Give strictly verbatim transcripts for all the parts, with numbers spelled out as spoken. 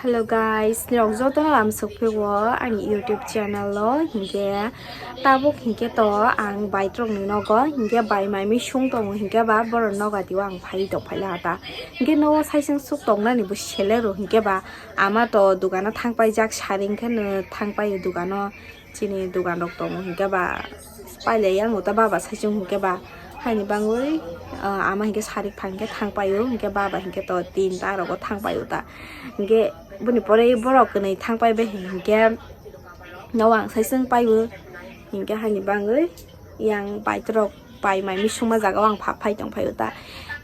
Hello guys, nirok jotono lam sokphio ani YouTube channel o. Hinkhe tabuk hinkhe to ang baitrok ni nogo, hinkhe bai mai misung tongo, hinkhe ba borok nogo tio ang phai tong phai laha ta. Hinkhe nogo saisung suk tongnani bo selero, hinkhe ba ama to dogano thang paijak, sari hinkhe no thang paio dogano. Chini dogan rok tongo hinkhe ba pailai yang uta baba saichung hinkhe ba haini bangwi, ah, ama hinkhe sarik phang khe thang paio hinkhe baba hinkhe to tin ta rogo thang paio ta hinkhe boni pore borok kwnwi thang pai bai hinkhe no ang saichung paio hinkhe haini bangwi yang baitrok pai mai misuma jaga o ang pha phai tong phai ta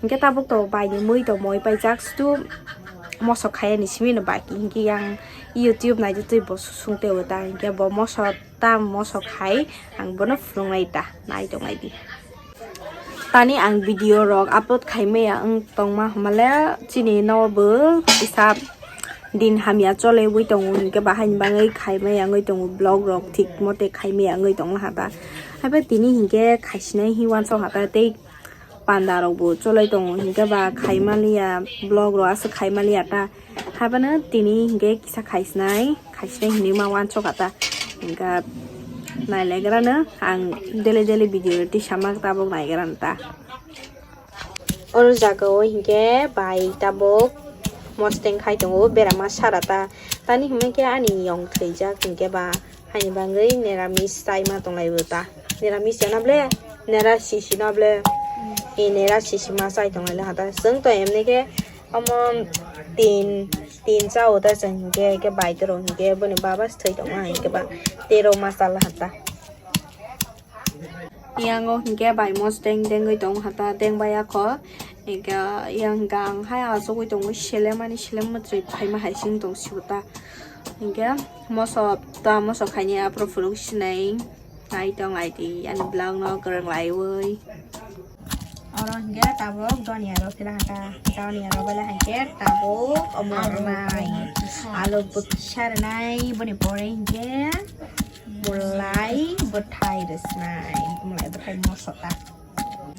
hinkhe tabuk to bai ni mui to moi paijak stu mosok khaya ni simi no baki hinkhe yang YouTube nai twi bo susung teo ta hinkhe bo mosok tam mosok khai ang bono phunuknai ta nai tong nai di. Tani ang video rok upload khai maya wng tongma hamale chini no bo kisa din hamya chole wi tongo hinkhe bahai ni bagwi khai maya wngwi tongo vlog rok thik mote khai maya wngwi tongma hata. Haiba tini hinkhe khaisinai hi wansok hata tei panda rok bo cholai tongo hinkhe ba khai maliya vlog rok aswk khai maliya ta. Haibano tini hinkhe kisa khaisinai, khaisinai hinwi ma wansok ta. Hinkhe nailegrano ang daily daily video tisa mak tabuk naigrano ta. Oro jaga o hinkhe bai tabuk mosteng khai tongo berama sara ta. Tani hwnwi khe ani yong thwijak hinkhe ba. Haini bagwi neramis chai ma tonglai bo ta. Neramis ya na ble? Nera sisi na ble? E nera sisi ma chai tonglai le hata. Chwng to emni khe omo tin, tin cha o ta chwng hinkhe, hinkhe bai toro hinkhe boni baba se thwi tongma hinkhe ba tero ma cha la hata. Yang o hinkhe bai mos deng dengwi tong hata deng bai akho. Hinkhe yang gang hai achugwi tongwi selemani selem mwchwi phaima hai sing tong sibo ta. Hinkhe moso ta moso khaini aphuru phunuk sinai nai tong ai di ani vlog no kwrwng laiwi. Oro hinkhe tabuk doniya rok phila hata doniya rok bele hinkhe tabuk omo rwnai alu bwkisa rwnai boni pore hinkhe mulai bwthai rwsnai mulai bwthai moso ta.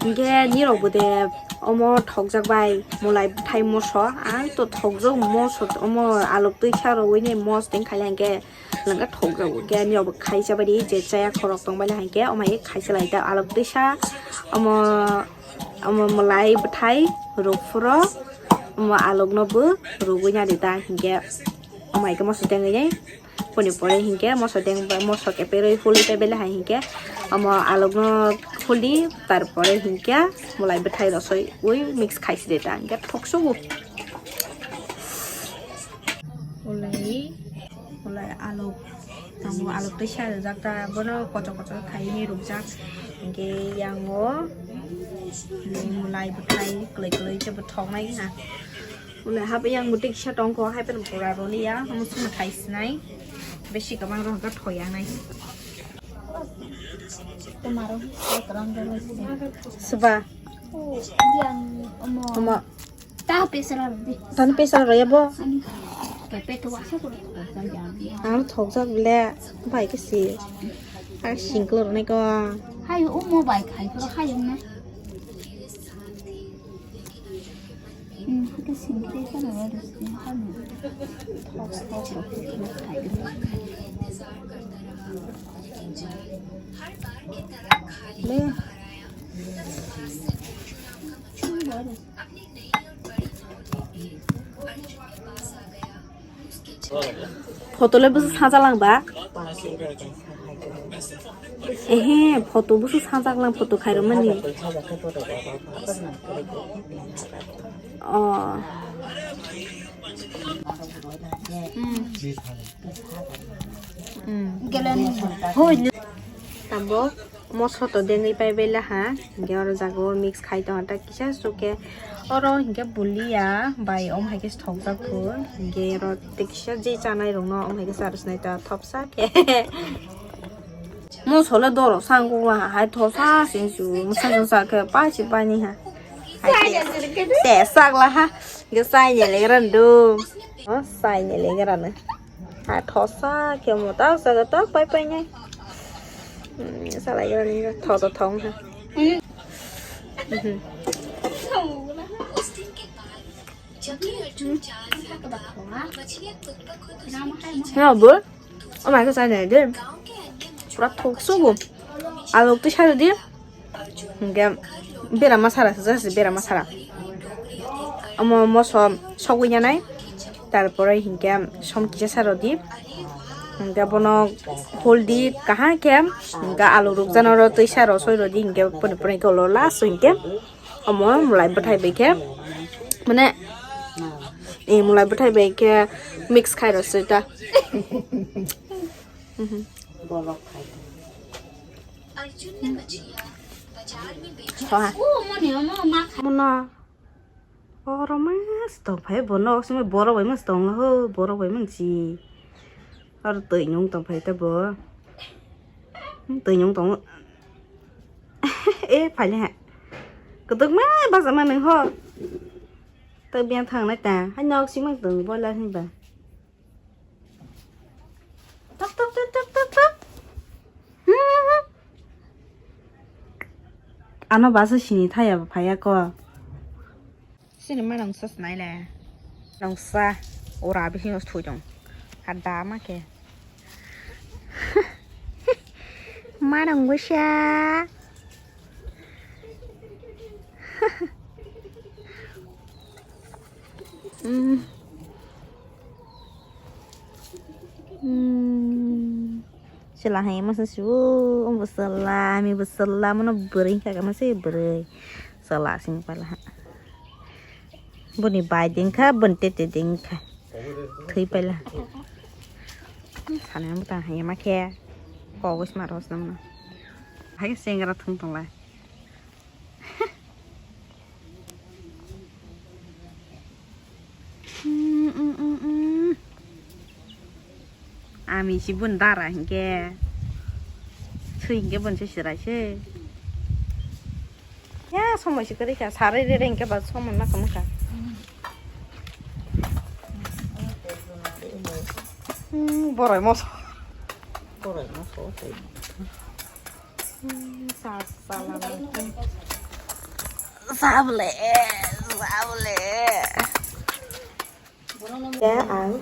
Hinkhe nirok bo de omo thokjak bai mulai bwthai moso ang to thokjak moso omo alok twi sa rwui ni mos teng khaila hinkhe lwngkha thokjak bo hinkhe nirok bo khaisa bai di je chaya khorok tong bai la hinkhe omo hai khaisa lai ta alok twi sa omo omo mulai bwthai rwphuro omo alok no bo rwui na di ta hinkhe omo hai khe moso tengwi nai. Boni pore hinkhe moso deng moso keperoi huli tei belai hai hinkhe omo alokno huli tar pore hinkhe mulai bwthai rosoi ui mix khaisi de ta hinkhe thoksugo. Ulai ulai alok tongo alok tei sajajak ta bono kochok kochok khaini rukjak hinkhe yango mulai bwthai kwlwi kwlwi khe bo thoknai ha. Ule hap yang mutik sa tongko hai pen pura roni ya hamu suma thai sinai besi kamang rong ka thoya nai. Tomaro hai karam dolo sini. Seba. Yang omo. Omo. Ta pesara rodi. Tan pesara roya bo. Kepe to wasa ko. Ang thokjak le bai ke si. Ang singklo roni ko. Hai omo bai khai ko hai na. Photo le busu saja lang ba? Ehe, photo busu saja lang photo khairo mani. Oh. Hmm. Hmm. Gelen. Hoi. Tabok. Moso to dengwi pai bai laha, hinkhe oro jaga o mix khai tongo ta kisa suke. Oro hinkhe bulia bai om hai khe thokjak phu, hinkhe oro tei kisa je chanai rokno om hai khe charwsnai ta thopsa khe. Moso le doro sang kuk laha hai thosa sing su mwsa jung sa khe pai si pai ni ha. Hai khe te sak laha, hinkhe sai ni le ran du. O sai ni le ran. Ha thosa khe mo ta sa ta pai pai nai. Hmm, salai ga ni tho to thong ha. Hmm. No, bro. Oh my God, I did. Pura thok sugu. Alok tu sari di. Hingke bera masara se jasi bera masara. Omo moso sogwi nyanai. Tarpore hingke som kisa saro di. Hingke bono holdi kaha ke. Hingke alu rukjana ro twi saro soi ro di. Hingke pore pore ke ulo last hingke. Omo mulai bwthai bai khe, mane, eh, mulai bwthai bai khe mix khai rw swi ta. Mhm. Bolok khai. Ha. Muna. Oro mas tong phai bo nok simi borok bai mas tong ho, borok bai man si. Aro twi nung tong phai ta bo. Hmm, twi nung tong. Eh, phai le ha. Kutuk ma basa ma nung ho. Twi biang thang nai ta. Hai nok simi tong boiler hin ba. Tok, tok, tok, tok, tok, tok. Hmm. Ano basa sini thaya ba phaya ko. Sini manang sa sinai le. Nang sa ora bisingo thujong. Hada ma ke. Manang wisa. Hmm. Hmm. Sela hai masa su, um, besela, mi besela, mana beri kaka masa beri. Sela sini pala. Boni bai dingkha, bon tete dingkha. Thui pala. Sana mata hai ma khe. Kogos maros namna. Hai sengra thung tong lai. Mm, mm, mm, mm. Ami si bun dara hinkhe. Sui hinkhe bun se sirai se. Ya, somoi si kwrwi kha. Sarai rere hinkhe ba somoi ma kamo kha. Hmm, borai moso. Borai moso. Sable, sable. Ya, ang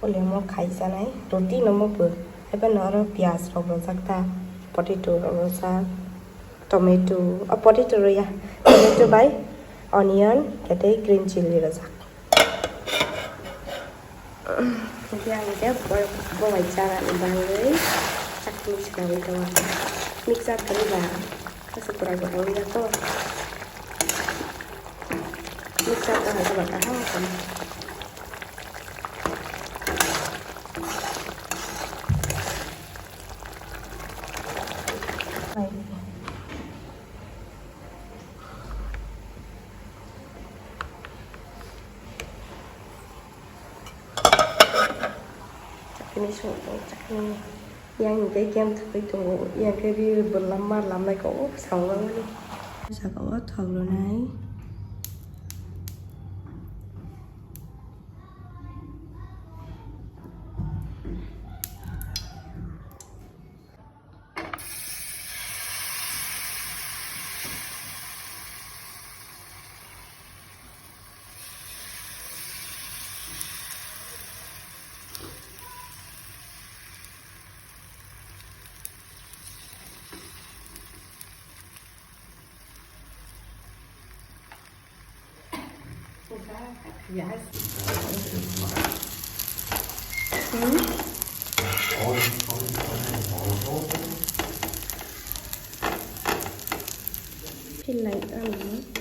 ulimo khaisanai roti no mupu. Ebe no oro piyaj rok rojak ta, potato rok rojak, tomato, oh, potato ro ya, tomato bai onion, kete green chili rojak. Hingke ang hingke bo, bo bai chana ni bagwi chakni swkangwi tongo. Mixer kwrwi ba aswk kwrak bo tongwi ya kho. Mixer tong hai khe ba kaham tong. Chakni song tong, chakni. Yang hingke kem thwkwi tongo, yang khe ri bwlam ma lamnai kok o bwskango mani. Saka o thok rwnai. Pil light ano.